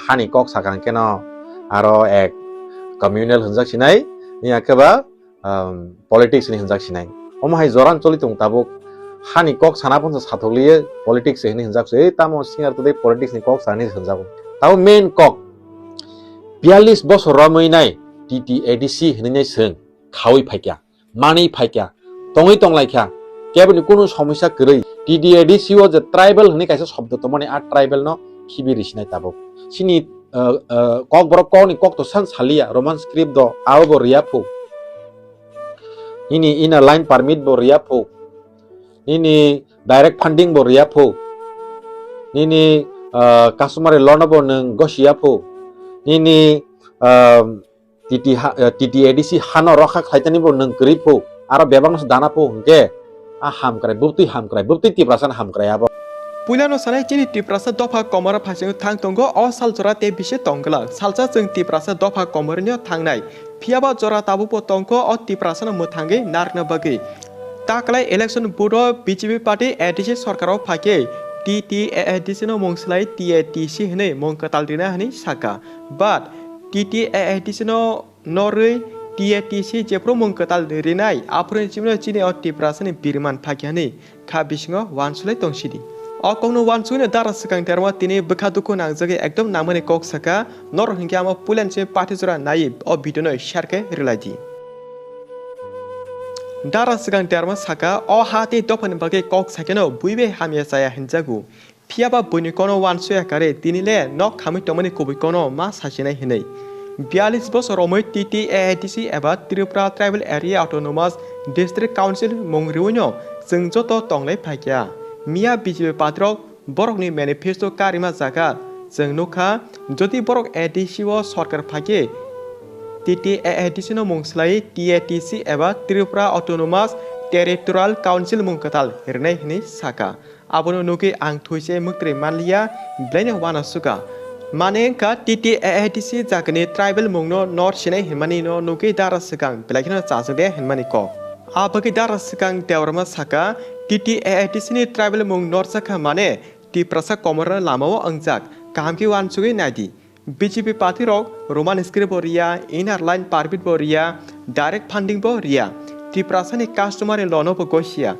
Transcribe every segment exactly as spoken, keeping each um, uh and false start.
Hani kok sakang keno aro ek communal hwnjak sinai, ya khe ba, um, politics ni hwnjak sinai. Omo hai joran choli tung tabuk hani kok sana ponsa sathokliye politics se hwnwi hwnjak se, "Ei tamo singer todei politics ni kok sani hwnjago." Tabo main kok. Biyalis bosor romwi nai T T A D C hwnwi nai swng khaui phaikya, manwi phaikya, tongwi tonglaikha, keboni kunu somosya kwrwi. T T A D C o je tribal hwnwi kaisa shobdo tongmani, a tribal no khibi risinai tabuk. Chini, uh, uh, kokborok kokni kok to san saliya, Roman script do, abo bo riya phu. Nini inner line permit bo riya phu. Nini direct funding bo riya phu. Nini, uh, customary law no bo nwng gosiya phu. Nini, um, T T ha, eh, T T A D C hano rokha khlaitani bo nwng kwrwi phu, aro bebakno se dana phu hwnkhe, a hamkrai, bubtwi hamkrai, bubtwi Tiprasa no hamkrai abo. Puilano sanai chini Tiprasa dopha komora phaising thang tongo, o sal jora tei bisi tong glak. Salsa chwng Tiprasa dopha komorino thangnai. Phiyaba jora tabukbo tongkho o Tiprasano mwthangwi narwkna bagwi. Taklai election board-o B J P party A D C sorkaro phaikhe T T A A D C no mung slai T A T C hwnwi mung kwtal rina hwnwi saka. But T T A A D C no norwi T A T C jephru mung kwtal rinai, aphuru chimino chini o Tiprasani biriman phakya hwnwi kha bisingo uansugwi tongsidi. O kokno uansugwino dara swkang termo tini bwkha dukhu nangjagwi ekdom nangmani kok saka, norok hinkhe amo puilan se pathi jora naiwi o video no share khe rwlaidi. Dara swkang termo saka, o ha tei dophani bagwi kok sakeno buibai hamya chaya hinjago. Phiyaba buini kono uansuya kare, tini le nok khamwi tongmani kubui kono ma sachinai hinwi. Biyalis bosor romwi T T A A D C eba Tripura Tribal Area Autonomous District Council mung riwino chwng joto tonglai phaikya. Miya B J P patirok borokni manifesto karima jaga chwng nukha, jodi borok A D C o sorkar phaikhe T T A A D C no mung slai T A T C eba Tripura Autonomous Territorial Council mung kwtal rinai hinwi saka. Abono nugwi ang thuise mwktwi manliya, belaino uanasuka. Mane wngkha T T A A D C jagani tribal mungno nor sinai hinmani no nugwi dara swkang belai kheno chajak de hinmani kok. A bagwi dara swkang Debbarma saka, T T A A D C ni tribal mung norjakha mane Tiprasa komorno lamao wngjak, kaham khe uansugwi naidi. B J P party rok Roman script bo riya, inner line permit bo riya, direct funding bo riya. Tiprasani customary law no bo gosia.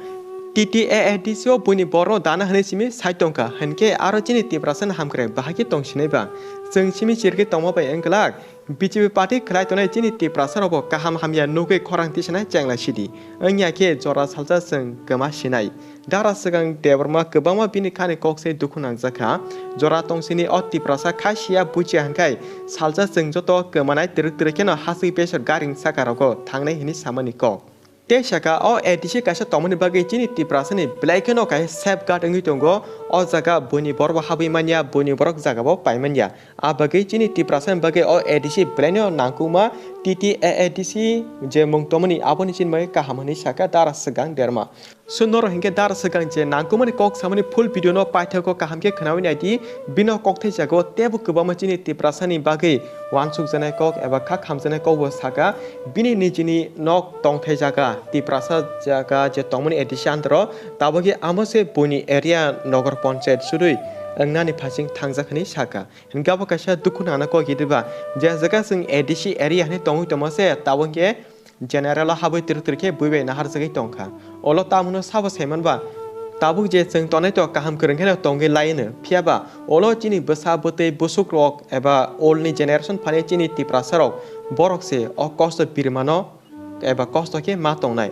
T T A A D C o buini borno dana hwnwi simi sai tongkha, hinkhe aro chini Tiprasani hamkrai bahai khe tongsinai ba? Chwng simi chirigwi tongma bai wngglak. B J P party khlai tongnai chini Tiprasa rokbo kaham hamya nugwi khorang tisanai chengla sidi. Wngya khe jora salsa chwng kwma sinai. Dara swkang Debbarma kwbangma bini khani kok se dukhu nangjakha. Jora tongsini o Tiprasa kha siya buchiya hinkhai salsa chwng joto kwmanai twrwk twrwk kheno haswi besor garing saka rogo thangnai hinwi samani kok. Tei saka o A D C kaisa tongmani bagwi chini Tiprasani belai kheno kaisa safeguard wngwi tongo. O jaga buini borok bo habwi manya, buini borok jaga bo pai manya. A bagwi chini Tiprasani bagwi o A D C belaino nangkukma, T T A A D C je mung tongmani aboni chini bagwi kaham hinwi saka Dara swkang Debbarma. So norok hinkhe Dara swkang je nangkukmani kok samani full video no paithakgo kaham khe khwnawi naidi, bino kokthai jago teibo kwbangma chini Tiprasani bagwi uansukjaknai kok eba kha khamjaknai kokbo saka, bini nijini nok tongthai jaga, Tiprasa jaga je tongmani A D C under o, tabukhe amo se buini area nogor ponchayat sudui wngnani phaising thangjak hinwi saka. Hinkhe abo kaisa dukhu nangna kok hidiba, je jaga chwng A D C area hinwi tongwi tongma se, tabukhe general o habwi twrwk twrwk khe bui bai naharjagwi tongkha. Olo tamono sabo saimanba, tabuk je chwng tonai to kaham kwrwng kheno tongwi laino. Phiyaba olo chini bwsa bwtwi bwsuk rok eba old ni generation phani chini Tiprasa rok, borok se o kosto birmano eba kosto khe ma tongnai.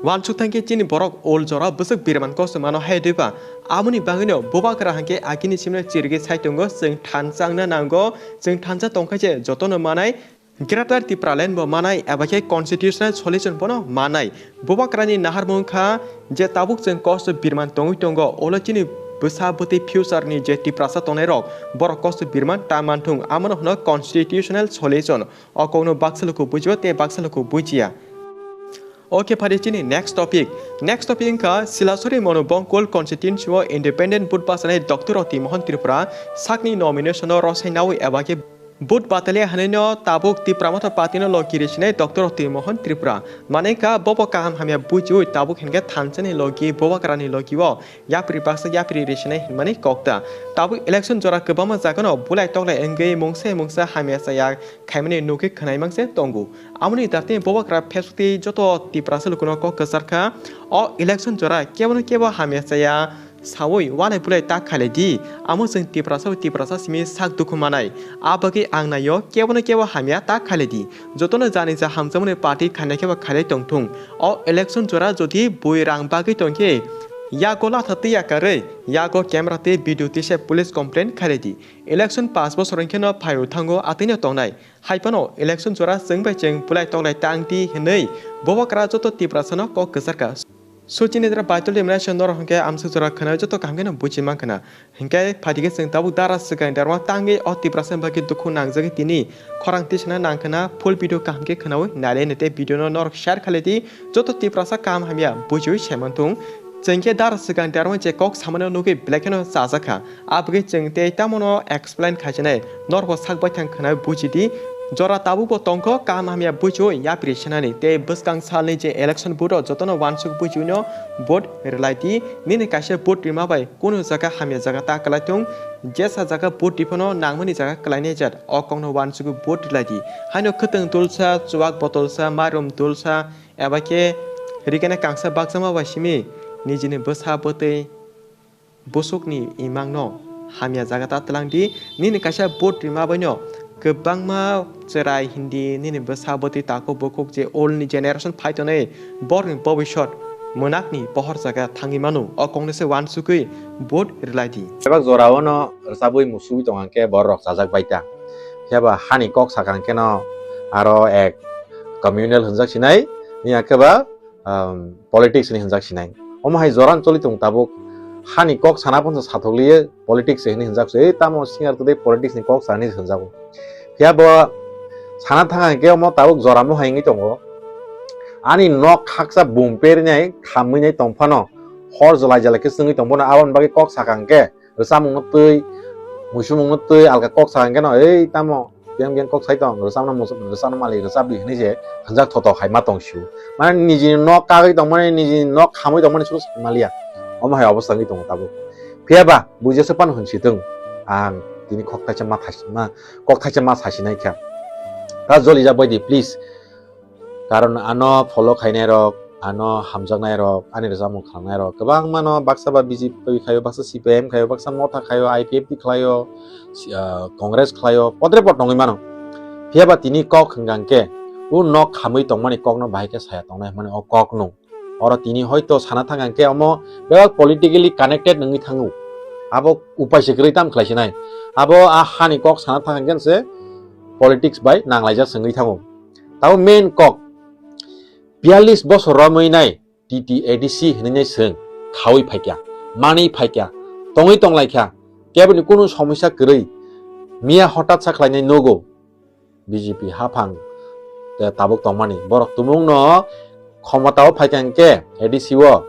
Uansuk thang khe chini borok old jora bwswk birman kosto mano hai diba. Aboni bagwino bubakra hwnkhe agini simno chirigwi sai tongo, chwng thansa wngna nango, chwng thansa tongkha je jotono manai, Greater Tipraland bo manai eba khe constitutional solution bono manai. Bubakrani naharmung kha je tabuk chwng kosto birman tongwi tongo, olo chini bwsa bwtwi future ni je Tiprasa tongnai rok, borok kosto birman ta manthung, amono hwno constitutional solution. O kokno baksa luku bujio tei baksa luku bujiya. Oke phari chini next topic. Next topic wngkha Silasori Monu Bongkol constituency o independent vote bachanai Doctor Roti Mohan Tripura sakni nomination o rosai naui eba khe Vote batali hwnwino tabuk Tipra Motha Party no logi risinai Doctor Twi Mohon Tripura. Manwi kha bobo kaham hamya bujiwi tabuk hinkhe thansa ni logi, Bubagra ni logi o yapri baksa yapri risinai hinmani kok ta. Tabuk election jora kwbangma jaga no bulai toklai wngwi mungsa mungsa hamya chaya khaimani nugwi khwnai mangse tongo. Amoni datni Bubagra Facebook twi joto Tiprasa lukuno kok kwchar kha. O election jora kebo no kebo hamya chaya sawi walai bulai ta khailai di. Amo chwng Tiprasa bai Tiprasa simi sak dukhu manai. A bagwi ang naio kebo no kebo hamya ta khailai di. Jotono jani ja hamjakmani party khainai khe ba khailai tongthung. O election jora jodi bui rang bagwi tongkhe yago latha twi yakarwi yago camera tei video tisa police complaint khailai di. Election pass bosor wngkheno phaio thango atwino tongnai. Hai phano election jora chwng bai chwng bulai toklai tang di hwnwi Bubagra joto Tiprasano kok kwchar kha. Suchini jora Baitul Imraison norok hwnkhe amswk jora khwna joto kaham kheno buji man khwna. Hinkhe phaidi khe chwng tabuk dara swkang derma tangwi o Tiprasani bagwi dukhu nangjagwi tini khorang tisana nang khwna full video kaham khe khwnawi nailai nai tei video no norok share khalai di joto Tiprasa kaham hamya bujiwi saiman thung. Chwng khe dara swkang derma je kok samano nugwi belai kheno chajak kha. Abagwi chwng tei tamono explain khaisinai, norbo sak baithang khwna buji di. Jora tabukbo tongkho kaham hamya buichu yapri senani tei bwskang salni je election vote o jotono wansuk buichuino vote rwlai di. Nini kaisa vote rima bai kunu jaga hamya jaga ta kwlai thung, jesa jaga vote riphano nangmani jaga kwlainai jat o kokno wansugwi vote rwlai di. Haino khwtwng dulsa, chuwak botolsa, mairum dulsa, eba khe rikene kangsa bakjama bai simi nijini bwsa bwtwi busukni imangno hamya jaga ta twlang di. Nini kaisa vote rima baino kwbangma chwrai hindi nini bwsa bwtwi takhuk bukhuk je old ni generation phai tongnai borokni bobisot mwnakni pohor jaga thangwi mano. O kokno se wansugwi vote rwlai di. Bebak jorao no rwchabwi musugwi tong hwnkhe borok rok chajak bai ta. Phiya ba hani kok sakha hwnkhe no aro ek communal hwnjak sinai, ni hwnkhe ba um, politics hinwi hwnjak sinai. Omo hai joran choli tongo tabuk. Hani kok sana phano sathokliye politics hinwi hwnjak se. Ei tamo singer tei politics ni kok sani hwnjago. Phiya bo sana thang hwnkhe omo tabuk joramo hai wngwi tongo. Ani nok khaksa bum perinai khamwi nai tong phano hor jolai jolai khe swngwi tong phano aboni bagwi kok sakha hwnkhe rwchapmungno twi, muisumungno twi alka kok sakha hwnkhe no, ei tamo biyang biyang kok sai tong, rwchapna muchung, rwchapna malik rwchapdi hinwi se hwnjak thothok hai ma tong sio. Mane nijini nok kagwi tongmani, nijini nok khamwi tongmani suru sai maliya. Omo hai obostha wngwi tongo tabuk. Phiya ba buijaksa phano hwn si thung, ang tini kok thaisa ma thasi-, ma, kok thaisa ma sasi nai kha. Ta joli jak bai di, please. Karon ano follow khainai rok, ano hamjaknai rok, ani rwchapmung khangnai rok kwbangma no baksa ba B J P khaio, baksa C P I M khaio, baksa Motha khaio, I P F T khlaio, si-, ah, Congress khlaio, podre pod tongwi mano. Phiya ba tini kok hwnkha hwnkhe o nok khamwi tongmani kokno bahai khe saya tongnai hwnmani o kok nung. Oro tini hoito sana thang hwnkhe omo bebak politically connected wngwi thango. Abo upai se kwrwi tam khlai sinai. Abo a hani kok sana thang hwnkhe se politics bai nanglaijak se wngwi thango. Tabo main kok. Biyallis bosor romwi nai T T A D C hinwi nai chwng khaui phaikha, manwi phaikha, tongwi tonglaikha, keboni kunu somosya kwrwi, miya hotat sa khlainai nogo B J P haphang tei tabuk tongmani. Borok tumungno khomotao phaikha hwnkhe A D C o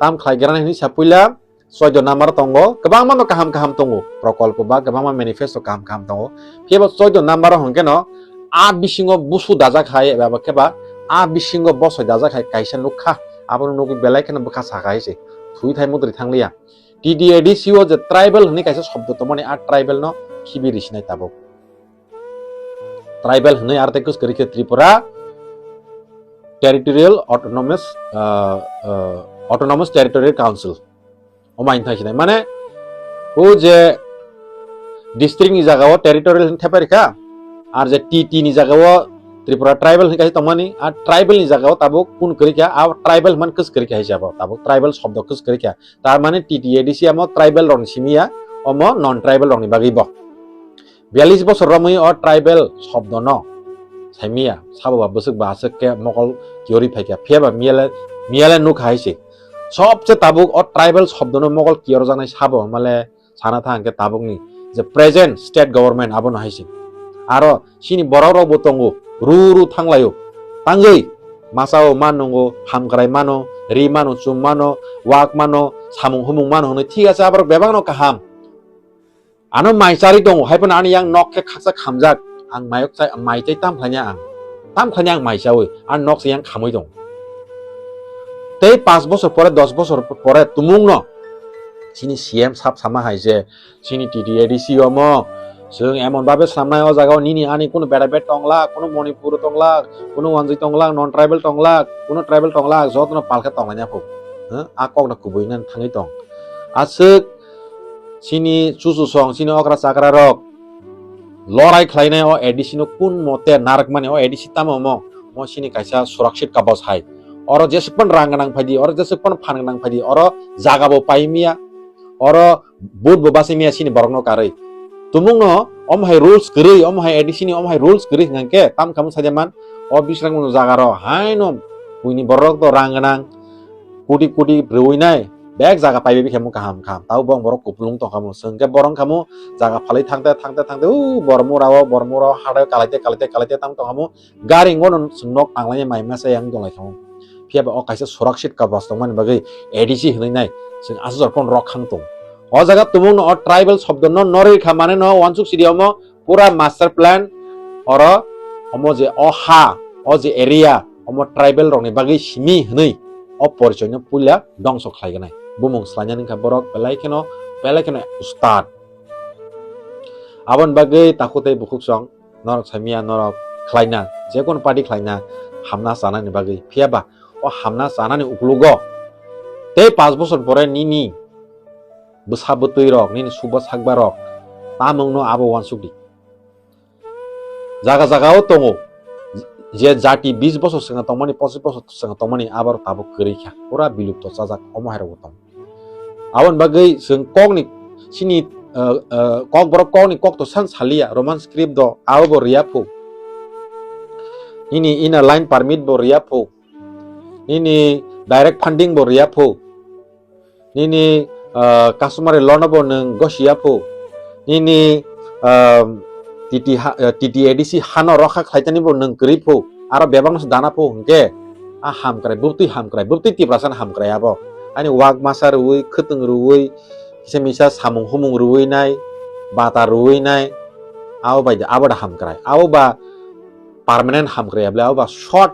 tam khlai granai hinwi sa puila, Choudo number tongo, kwbangma no kaham kaham tongo, prokolpo ba kwbangma manifesto kaham kaham tongo. Phiya bo choudo number o hwnkhe no a bisingo busu dajak hai eba khe ba a bisingo bosoi dajak hai kaisa nukha, abono nugwi belai kheno bwkha saka hai se thwi thai mudri thangliya. T D A D C o je tribal hwnwi kaisa shobdo tongmani, a tribal no khibi risinai tabuk. Tribal hwnwi aro tei kwswk kwrwi khe Tripura Territorial Autonomous, ah, ah, Autonomous Territorial Council. Omo ang thang sinai. Mane, o je district ni jaga o territorial hinwi thepai rikha, ar je T T ni jaga o Tripura tribal hinwi kaisa tongmani, a tribal ni jaga o tabuk kun kwrwi kha, a tribal man kwswk kwrwi kha hai se abo, tabuk tribal shobdo kwswk kwrwi kha. Tar mane T T A D C amo tribal rok ni simi ya, omo non tribal rok ni bagwi bo. Biyallis bosor romwi o tribal shobdo no saimiya, sabo ba bwswk ba aswk khe mokol kiyorwi phaikha, phiya ba miyale, miyale nukha hai se. Sobse tabuk o tribal shobdo no mokol kiyorjaknai sabo hwnmale sana thang khe tabukni je present state government abono hai se. Aro chini borok rok bo tongo, ru ru thanglaio, tangwi masao ma nungo, hamkrai mano, ri mano, chum mano, wak mano, samung humung mano hwnwi, thik ase, aborok bebak no kaham. Ano mai charwi tongo, hai phano ani yang nok khe khaksa khamjak, ang mayok chai, mai chai tam khlaina ang. Tam khlaina ang mai chawi, ang nok se yang khamwi tong. Tei panch bosor pore, dos bosor pore tumungno chini C M sab sama hai je, chini T T A D C omo, chwng emon babe samnai o jaga o nini ani kunu bera bet tonglak, kunu Manipur tonglak, kunu Wanjwi tonglak, non tribal tonglak, kunu tribal tonglak, jotono palkhe tonglaina phuk. Huh? A kokno kubui nang thangwi tong. Aswk chini chuchu song, chini okra chakra rok lorai khlainai o A D C no kun mote narwkmani o A D C tamo omo, mo chini kaisa surakshit kabos hai. Oro jesukpan rang gwnang phaidi, oro jesukpan phan gwnang phaidi, oro jaga bo paimiya, oro vote bo basaimiya chini borokno karwi. Tumungno omo hai rules kwrwi, omo hai A D C ni omo hai rules kwrwi hwnkhe tam khamu saida man, o Bisramganj jaga ro haino buini borok to rang gwnang, koti koti rwinai, bek jaga paibai khamu kaham kaham. Tabo bong borok kupulung tong khamu, chwng khe borok khamu jaga phalwi thangte thangte thangte, u Bormura o, Bormura o, hathai kalaite kalaite kalaite tam tong khamu, gari ngono chwng nok tanglaini mai masa yang donglai khamu. Phiya ba o kaisa surakshit kabos tongmani bagwi A D C hwnwi nai, chwng aswk jor phone rok khang tong. O jaga tumungno o tribal shobdo no norwi kha mane no wansuk sidi omo, pura master plan, oro omo je o ha, o je area, omo tribal rokni bagwi simi hwnwi o porichoino puila dongso khlai gwnai. Bumung swlainani wngkha borok belai kheno, belai kheno ustad. Aboni bagwi takhuk tei bukhuk song norok saimanya norok khlaina, jekunu party khlaina hamna chanani bagwi. Phiya ba o hamna chanani uklogo tei panch bosor pore nini bwsa bwtwi rok, nini suba sakba rok tamungno abo wansuk di. Jaga jaga o tongo, je jati bis bosor swkang tongmani, pochis bosor swkang tongmani, abo rok tabuk kwrwi kha, pura bilupto chajak, omo hai rok bo tong. Aboni bagwi chwng kokni, chini, uh, uh, kokborok kokni kok to san saliya, Roman script do, abo bo riya phu. Nini inner line permit bo riya phu. Nini direct funding bo riya phu. Nini, ah, customary law no bo nwng gosi ya phu. Nini, ah, T T ha-, eh, T T A D C hano rokha khlaitani bo nwng kwrwi phu. Aro bebak no se dana phu hwnkhe a hamkrai, bwtwi hamkrai, bwtwi Tiprasa no hamkrai abo. Ani wak masa rwui, khwtwng rwui, kisa misa samung humung rwui nai, bata rwui nai, abo bai de, abo da hamkrai. Abo ba permanent hamkrai ya bwle, abo ba short,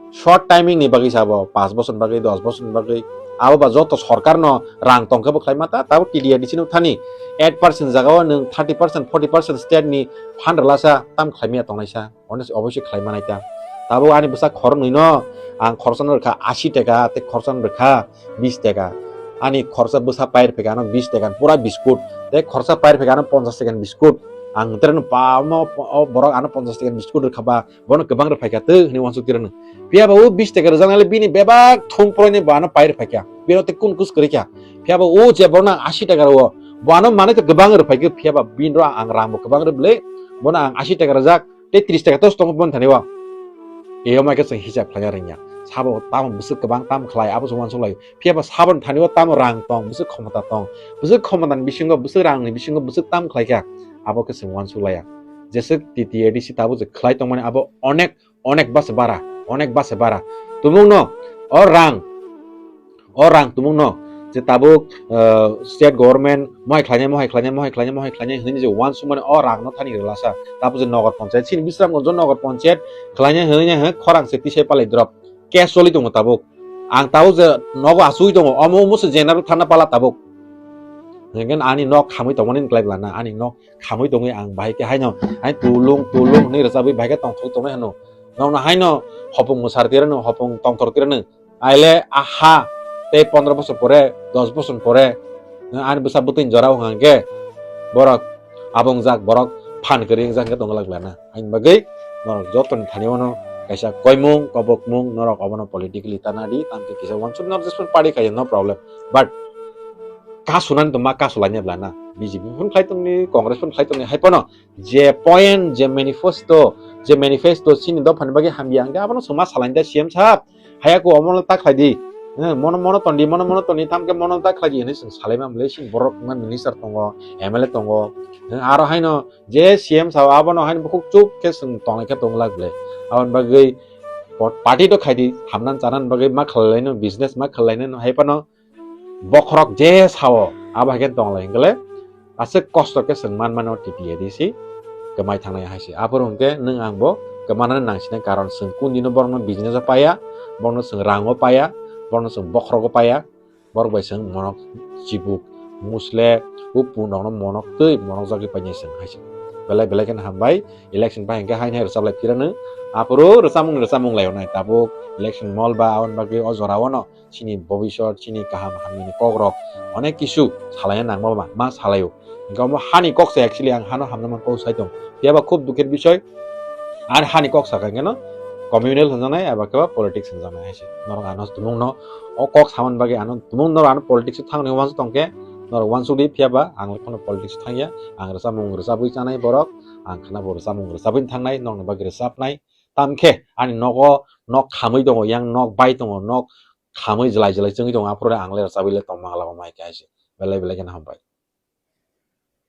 short timing ni bagwi se abo, panch bosor ni bagwi, dos bosor ni bagwi, abo ba joto sorkar no rang tong khe bo khlai ma ta, tabuk T D A D C no thani eight percent jaga o nwng thirty percent, forty percent state ni fund rwla sa, tam khlai maya tongnai sa, onek oboisoi khlai manai ta. Tabuk ani bwsa khoroknwi no ang khoroksa no rwkha ashi taka, tei khoroksa no rwkha bis taka. Ani khoroksa bwsa pair pheka ano bis taka pura biskut, tei khoroksa pair pheka ano ponchas taka ni biskut. Ang tere no pa mo o borok ano ponchas taka ni biskut rwkha ba, bono kwbang rwphai kha twi hwnwi uansuk twi rwno. Phiya ba o bis taka rwjaknai le bini bebak thung poroi ni bo ano pai rwphai kha. Bino tei kun kus kwrwi kha. Phiya ba o je bono ang ashi taka rwo, bo ano manwi to kwbang rwphai kha, phiya ba bini ro ang rang bo kwbang rw bwle, bono ang ashi taka rwjak, tei tris taka to tongo boni thani o. Eyoma khe chwng hisab khlai rwngya. Sabo tamo bwswk kwbang tam khlai, abo se uansuk lai. Phiya ba saboni thani o tamo rang tong, bwswk khomota tong. Bwswk khomota ni bisingo, bwswk rang ni bisingo, bwswk tam khlai kha, abo khe chwng uansuk laiya. Jeswk T T A D C tabuk je khlai tongmani abo onek, onek base bara, onek base bara. Tumungno o rang, o rang tumungno je tabuk, eh, state government mohai khlainai, mohai khlainai, mohai khlainai, mohai khlainai hwnwi je uansukmani o rangno thani rwlasa. Tabuk je Nagar Panchayat, chini Bisramganj Nagar Panchayat khlainai hwnwi he khorang se tisai palai drop. Case choli tongo tabuk. Ang tabuk je nogo achugwi tongo, omo omo se general thana pala tabuk. Hingke ani nok khamwi tongmani wngkhlai bwlana, ani nok khamwi tongwi ang bahai khe haino, hai tulung, tulung hwnwi rwchabwi bahai khe tongthok tongnai hwno. Nokno haino hopung mwsar tirano, hopung tongthor tirano. Aile aha tei pondro bosor pore, dos bosor pore, ani bwsa bwtwini jora wngkha hwnkhe borok abongjak, borok phan kwrwi wngjak hwnkhe tongwlak bwlana. Haini bagwi norok jotoni thani ono kaisa koimung, kobokmung norok obono politically tana di, tamkhe kisa wansuk norok jesphano party khaio, no problem. But kasunani to ma kasulaina bwlana. B J P phano khlai tongni, Congress phano khlai tongni, hai phano je point, je manifesto, je manifesto chini dophani bagwi hamya hwnkhe abono chwng ma salaini da C M sahab. Haya ko omono ta khlai di. Eh, mono, mono tondi, mono, mono tondi, tamkhe mono ta khlai di hinwi chwng salai ma bwle chini borok wngma minister tongo, M L A tongo. Eh, aro haino je C M sao abono haino bukhuk chup khe chwng tonglai khe tonglak bwle. Aboni bagwi pot-, party to khai di, hamnan chanan bagwi ma khlai laino, business ma khlai laino, hai phano bokhorok je sao abo hai khe tonglai hwnkhe le aswk kosto khe chwng man mano T T A D C. kwmai thangnai hai se. Aphuru hwnkhe nwng ang bo kwmanani nangsinai, karon chwng kundino borokno business o paiya, borokno chwng rango paiya, borokno chwng bokhorogo paiya, borok bai chwng monok chibuk musle upu nokno monok twi monok jagwi painai chwng hai se. Belai belai kheno hambai, election bai hwnkhe haino hai rwchaplai phirano, aphuru rwchapmung rwchapmung lai onai tabuk election mol ba aboni bagwi o jora o no chini bobisot, chini kaham hamya ni kok rok onek kisu salaina nangma ba ma salaio. Hwnkhe omo hani kok se actually ang hano hamna man kok sai tong. Phiya ba khub dukher bisoy. Ar hani kok saka hwnkhe no communal hwnjaknai eba khe ba politics hwnjaknai hai se. Norok ano tumung no o kok saman bagwi ano tumung norok ano politics o thangni uansuk tongkhe norok uansuk di, phiya ba ang le kheno politics o thangya. Ang rwchapmung rwchabwi chanai borok, ang khana bo rwchapmung rwchabwi thangnai, nokni bagwi rwchapnai. Tamkhe ani nogo nok khamwi tongo, yang nok bai tongo, nok khamwi jwlai jwlai chwngwi tongo, aphuru ang le rwchabwi le tongma lama mai khe hai se. Belai belai kheno hambai.